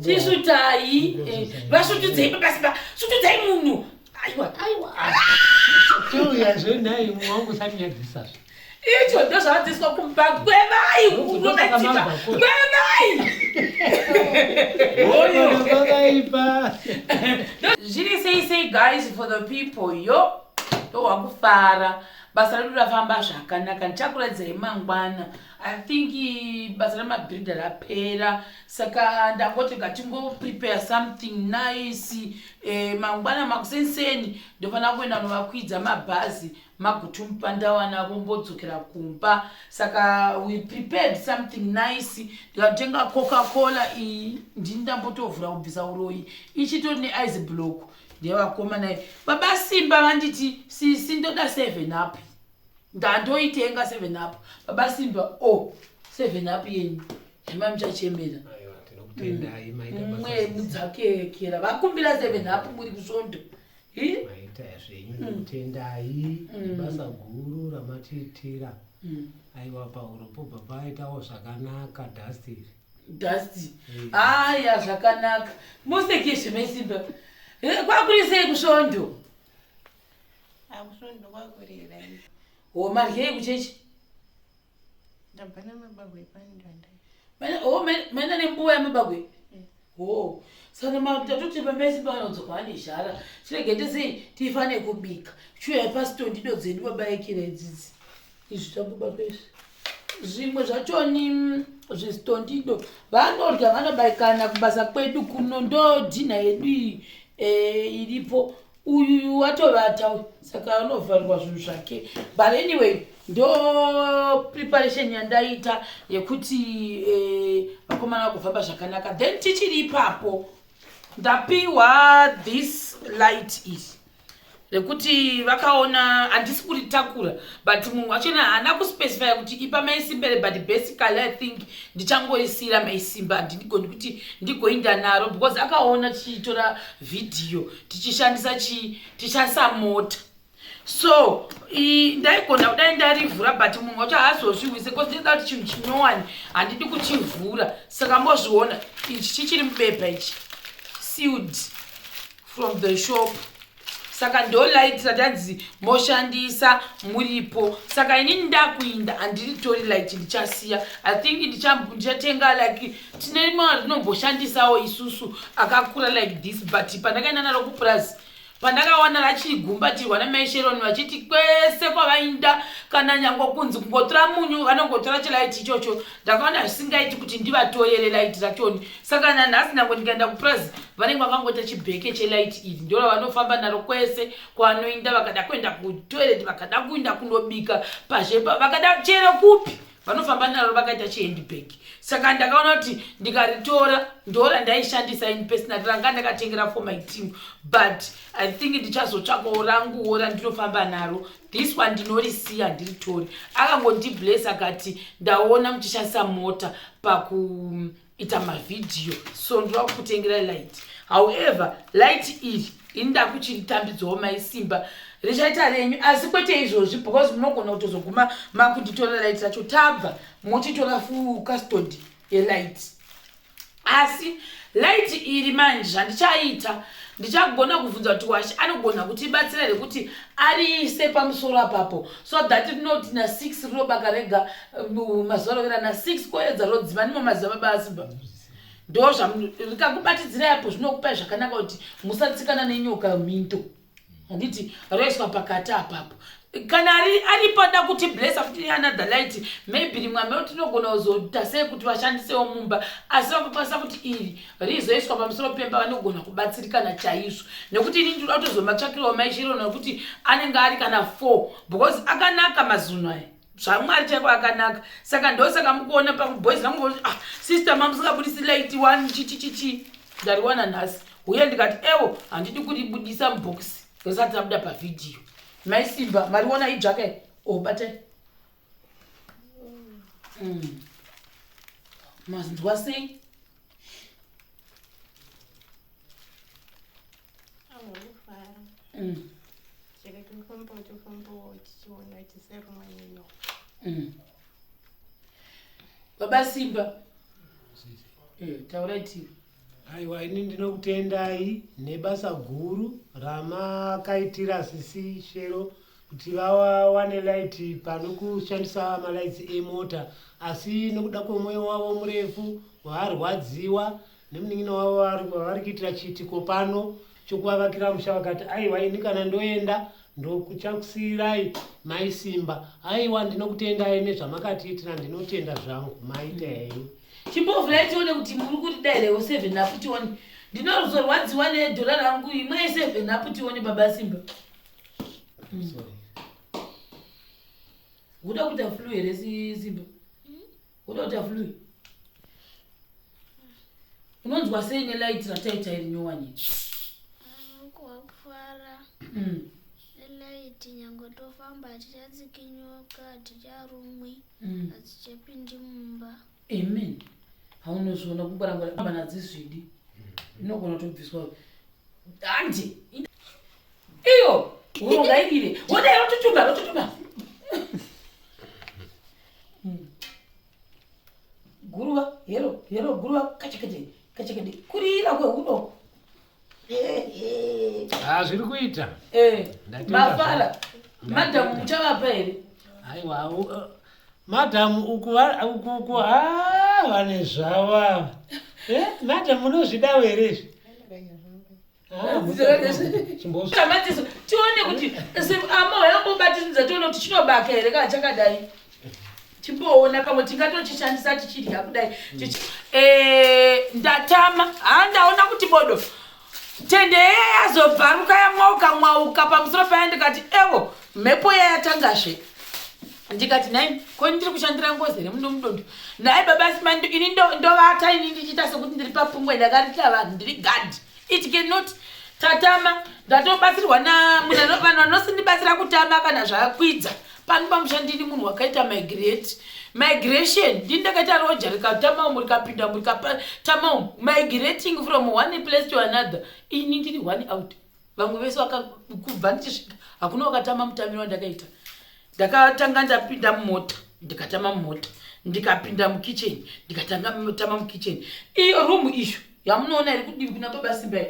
Chisvutai eh, vasvutudzei baba Simba, svutudzai munhu. Aiwa, aiwa. Chiuya zvenhai mumwe wangu usanyadzisazve. Icho ndozvavadzidziswa kumba kwevai unovachipa kwevai. Vakaipa. Zviri sei sei guys for the people yo ndohwakufara basa redu rafamba zvakanaka ndichakuratidzai mangwana i think basa remabhiridha rapera saka ndangoti ngatingoprepare something nice eh, mangwana makusenseni ndofanira kuenda novakwidza mabhazi magutumpandawana vombodzokera kumba saka we prepared something nice ndikatenga coca cola iyi ndini ndambotovhura kubvisa uroyi ichitori neice block ndevakomana iyi baba simba vanditi sisi ndoda seven up ndandoitenga seven up baba simba o oh, seven up yenyu hema muchachemera mwe mudzakekera vakumbira seven up muri kusvondo maita zvenyu ndokutendai nebasa guru ramatiitira aiwa pauro pobva paitawo zvakanaka dust iri dust aya zvakanaka museke zvemesimba eh, kwakuri sei kusvondo akusvondo kwakurira ho maryei kuchechi ndabva namabagwe epandanda ho maenda nembuva yamabagwe ho saka tatoti pamesi panodzoka vane zhara chirege tese tifane kubika chiuyai pasito ndido dzedu babaekira idzidzi izvi takubatwa izvi zvimwe zvachoni mm, zvistondido vanorya vanobaikana kubasa kwedu kuno ndo dhina yedu iyi eh, iripo uyu watovata uyu saka anovharirwa zvinhu zvake but anyway ndo preparation yandaita yekuti eh, vakomana vakufamba zvakanaka then tichiri ipapo ndapiwa this light iri rekuti vakaona handisi kuritakura but munhu wachona haana kuspecifya kuti ipa maisimbere but basically i think ndichangorisiyira maisimba handigoni kuti ndigoinda naro because akaona tichitora vhidhiyo tichishandisa chii tichishandisa mota so ndaigona kudai ndarivhura but munhu wacho haazozviwise bcause ndinoda kuti chinhu chinyowani handidi kuchivhura saka mozviona ichi chichiri mubepa ichi sealed from the shop saka ndo light ratanzi moshandisa muripo saka inini ndakuinda handiritori light ndichasiya i think ndichatenga like tine rimwe rinomboshandisawo isusu akakura like this but pandakaenda naro kupurazi pandakawana rachigumbatirwa namai Sharon vachiti kwese kwavainda kana nyange kunzi kungotora munyu vanongotora chilaiti ichocho ndakaona zvisingaiti kuti ndivatorere laiti rachoni saka nanhasi nyange ndikaenda kupurazi vanenge vakangoita chibheke chelaiti iri ndo ravanofamba naro kwese kwavanoinda vakada kuenda kutoilet vakada kuinda kunobika pazhepa vakada chero kupi vanofamba naro vakaita chihandbag saka ndakaona kuti ndikaritora ndora ndaishandisa in personal ranga ndakatengera for my team but i think ndichazotsvakawo ranguwo randinofamba naro this one ndinorisiya ndiritori akangondibless akati ndaona muchishandisa mota pakuita mavhidhiyo so ndoda kukutengera light however light iri ini ndakuchiritambidzawo maisimba richaita renyu asi kwete izvozvi because munogona kutozoguma makunditora light racho tabva mochitora full custody yelight asi light iri manje zvandichaita ndichagona kubvunza kuti washe anogona kutibatsira here kuti ariise pamusoro apapo so that rinoti na6 rinobaka rega mazuva rovera na6 koedza rodzima nimo mazuva baba asimba ndozvarikakubatidzirai apo zvinokupai zvakanaka kuti musatsikana nenyoka mhindo handiti roiswa pakati apapo kana aripo ada kuti blessa futi another light maybe rimwe ameo tinogona kuzoita sei kuti vashandisewo mumba asi vakakwanisa kuti iri rizoiswa pamusoro pemba vanogona kubatsirikana chaizvo nekuti ini ndinoda kutozomatsvakirawo maishiro nekuti anenge ari kana four because akanaka mazunhu aya zvamwari chaiko akanaka saka ndosaka mukuona paboys vangu ah, sister mamusingabudisi light one chichichichi ndariwana nhasi uye ndikati ewo handidi kuribudisa mubhokisi risati rabuda pavhidhiyo maisimba mariona idzvaka o oh, batai mm. Manzwa sei? Mm. Mm. Baba Simba. Eh, taurai tiri. Aiwa, ini ndinokutendai nebasa guru ramakaitira sisi Shero kuti vawane light pano kushandisa malights emota, asi nokuda kwemwoyo wavo murefu waarwadziwa nemunin'ina wavo wavari kuitira chiitiko pano chokuvavakira musha, vakati aiwa, ini kana ndoenda ndokuchakusiyirai mai Simba. Aiwa, ndinokutendai nezvamakatiitira, ndinotenda zvangu, maita henyu. Chimbovhurai tione kuti muri kuti dairewo 7 Up tione. Ndinozorwadziwa nedhora rangu, imwe ye7 Up tione, baba Simba. Sorry. Uda kuita flu here, Simba? Uda kuita flu? Unonzwa sei nelight rataita iri nyowani? Kufara nelight, nyange tofamba hatichatsiki nyoka, haticharumwi, hadzichapindi mumba. Amen. Haunozviona kungwarangwara amba nadzizvidi, inogona kutobviswa handi iyo huro ngairire wodai rotutumba rotutumba. Guruva hero hero guruva kachekete kachekete kurira kwehudoko. Ha, zviri kuita. Ndatenda. Mafara madhamu, muchavapa here? Aiwa, madhamu uku uku ha vane zvavo ava. Madhamu, munozvidawo here izvi? Ah, Chamatiso tione kuti amo yambobatinidza, tione kuti chinobaka here kana chakadai. Chimboona pamwe tingatochishandisa tichidya kudai. Ndatama ha, ndaona kuti bodo tende iya yazobvaruka, yamwauka mwauka pamusoro paya. Ndikati ewo, mhepo iya yatangazve. Ndikati nhai, ko ndiri kushandira ngozi here muno mudondo? Nhai baba Simba, ini ndovata ini ndichiita sekuti ndiri papungwe, ndakarita vanhu, ndiri guard. It cannot tatama. Ndatobatsirwa namunhu, vanhu vanosindibatsira kutama kana zvakwidza pano pamusha. Ndini munhu wakaita migrate, migration. Ndini ndakaita roja, rikatama umu, rikapinda umu, rikatama umu, migrating from one place to another. Ini ndiri one out, vamwe vese kubva ndichisvika hakuna wakatama mutamiro wandakaita. Ndakatanga ndapinda mumota, ndikatama mumota, ndikapinda mukitchen, ndikatanga tama mukitchen. Iyo room iyo yamunoona iri kudivi kuna baba Simba iyi,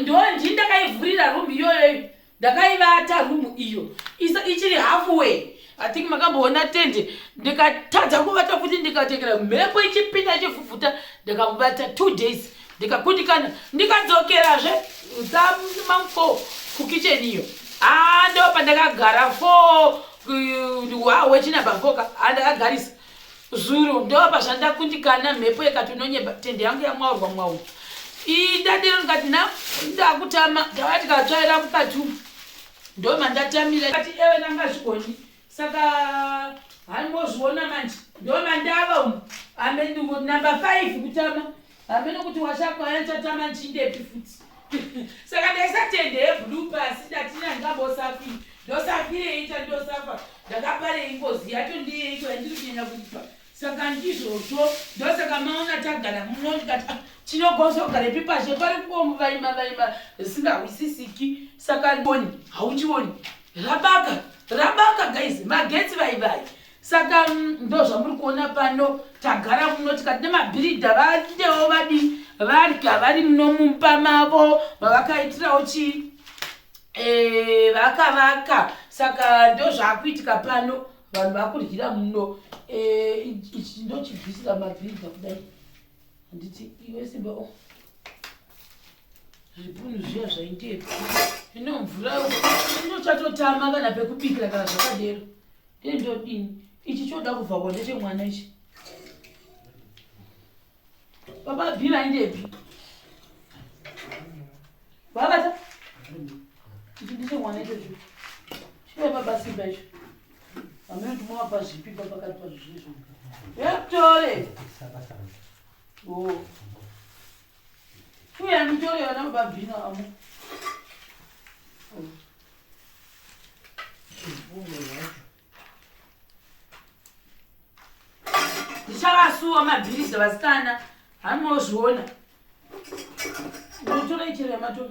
ndo ndini ndakaivhurira room iyoyo, ndakaivata room iyo. Ichiri halfway, I think makamboona tende. Ndikatadza kuvata futi, ndikatekera mhepo ichipinda ichivhuvhuta. Ndikavata 2 days, ndikakundikana, ndikadzokerazve tsamamfo kukitchen iyo. Ah, ndo pandakagara fo wechinamba foka andakagarisa zuro. Ndo pazvandakundikana, mhepo ikati unonyeba, tende yangu yamwaurwa mwaurwa. Ndadero ndikati na ndakutama, ndava tikatsvaira mukati umu, ndo mandatamira. Ati ewe nangazvikoni, saka hanimozviona manje, ndo mandava umu. Ame number 5 kutama, hamene kuti washakwa nchatama nchindepi futi. Saka ndaisa tende yeblue pasi, ndatina ndingambosafi, ndosafirei chandosafa? Ndakaparei? Ngozi yacho ndiyeiko yandiri kunyanya kuipa? Saka ndizvozvo, ndosaka maona tagara muno. Ndikati ah, tinogozogarepi pashe pari kungovaima vaima zvisingahwisisiki. Saka oni hauchioni rabaka rabaka guys, magetsi vaivai. Saka ndo zvamuri kuona pano, tagara muno tikati nemabhiridha vandewo vadi varya vari muno mumba mavo vavakaitirawo chii, vakavaka. Saka ndo zvaakuitika pano, vanhu vakuryira muno. Ichi ndochibvisira mabhiridha kudai, handiti iwe Simba? O zvipunu zviya zvaindepi ino mvura inochatotama kana pekubikira kana zvakadero. Ndendodini? Ichi choda kuvhakwa, ndechemwana ichi. Baba B vaindepi? Vabata ichi, ndechemwana ichocho, chive baba Simba icho. Amene tumawapa zvipi papakati pazvo zvizvo yatore o uya mitore vana baba Bhina amo. Ndichavasuwa mabhiriza vasikana, hanimozviona. Unotora ichero yamatora.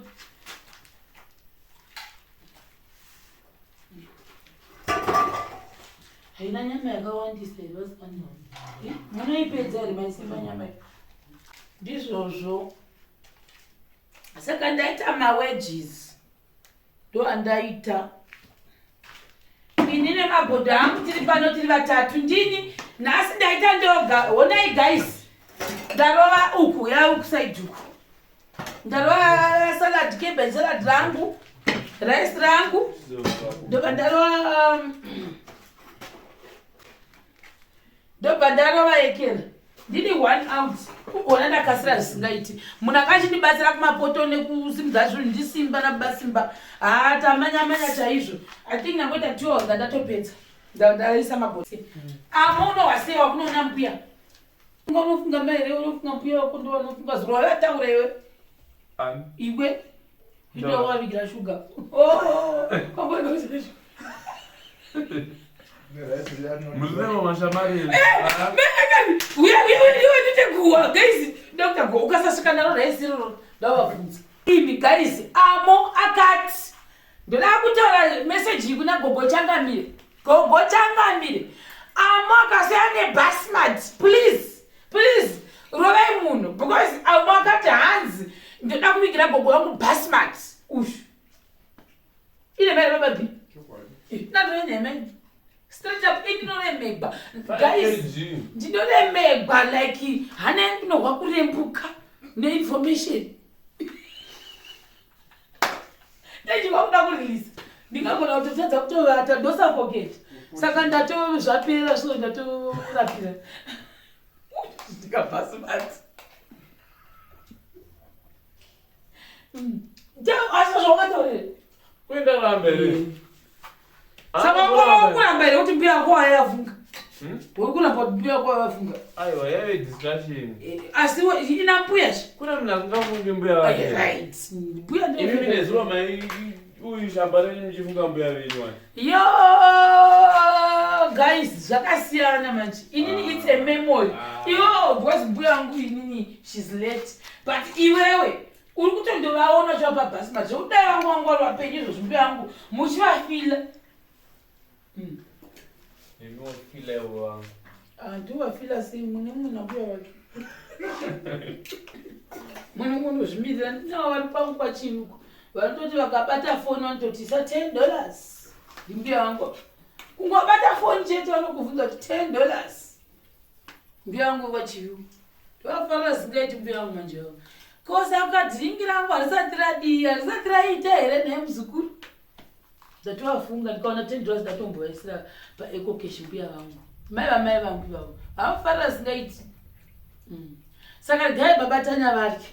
Haina nyama yakawandisa here vasikana? Munoipedza here maisimba nyama iyi? Ndizvozvo. Saka ndaita mawages. Ndoandaita. Ini nemabhodho angu tiri pano tiri vatatu ndini nhasi ndaita ndoga. Honai guys. Ndarova uku ya uku side uku. Ndarova salad cabbage salad rangu. Rice rangu. Ndobva ndarova ndobva ndarova yekera ndini one out kugona ndakasira zvisingaiti munhu anga achindibatsira kumapoto nekusimudza zvinhu ndisimba nabasimba haa tamanya manya chaizvo i think ndangoita 2 hours ndatopedza ndaisa mabhoti amo unohwasewa kunoona mbuya unofunga maire unofunga mbuya wako ndowanofunga zuro wavataura iwe iwe ndowavigira shuga nditeguwa guys dr go ukasasvika naro raisi iroro ndavabvunza imi guys amo akati ndoda kutaura meseji iyi kuna gogo changamire gogo changamire amo akasiya nebasmat please please rovai munhu because amo akati hanzi ndoda kuvigira gogo vangu basmat ushu ine mai baba b natoenheme straight up indinoremegwa guys ndinoremegwa like hana yangu inohwa kurembuka neinformation ndechikwa kuda kurelease ndingagona kutotadza kutovata ndosafoketa saka ndato zvapera so ndatorapira ndikabhasibati asi zvawakataurire Kuenda ramba here? Saka wanga wakuramba here kuti mbuya wako wayafunga? Uri kuramba kuti mbuya wako wayafunga? Aiwa, yaive discussion. Asi ina mbuya zve? Kuna munhu asingafungi mbuya vake. Right. Mbuya ndiyo. Imi mine zuva mai uyu shamba renyu muchifunga mbuya venyu wani. Yo guys, zvakasiyana manje. Inini it's a memory. Iwewe because mbuya wangu inini she's late. But iwewe uri kutondovaona uchivapa bhasi manje kudai vangu vangu vari vapenyu izvozvo mbuya vangu muchivafila. Imi wafila ivo vangu. Ndovafila sei mune muna mbuya vake. Mune munozvimirira ndinavo vari pangu pachiruko vanototi vakabata foni vanototi isa $10 ndimbuya vangu kungobata foni chete vanokubvunza kuti $10 mbuya vangu vachiruko ndovafarira zingaiti mbuya vangu manje vavo kosi akadhiringi rangu harisati radii harisati raita here naye muzukuru ndatovafunga ndikaona $10 ndatombovaisira paecocash mbuya vangu mai vamai vangu ivavo havafarira zingaiti. Saka regai baba Tanya varye.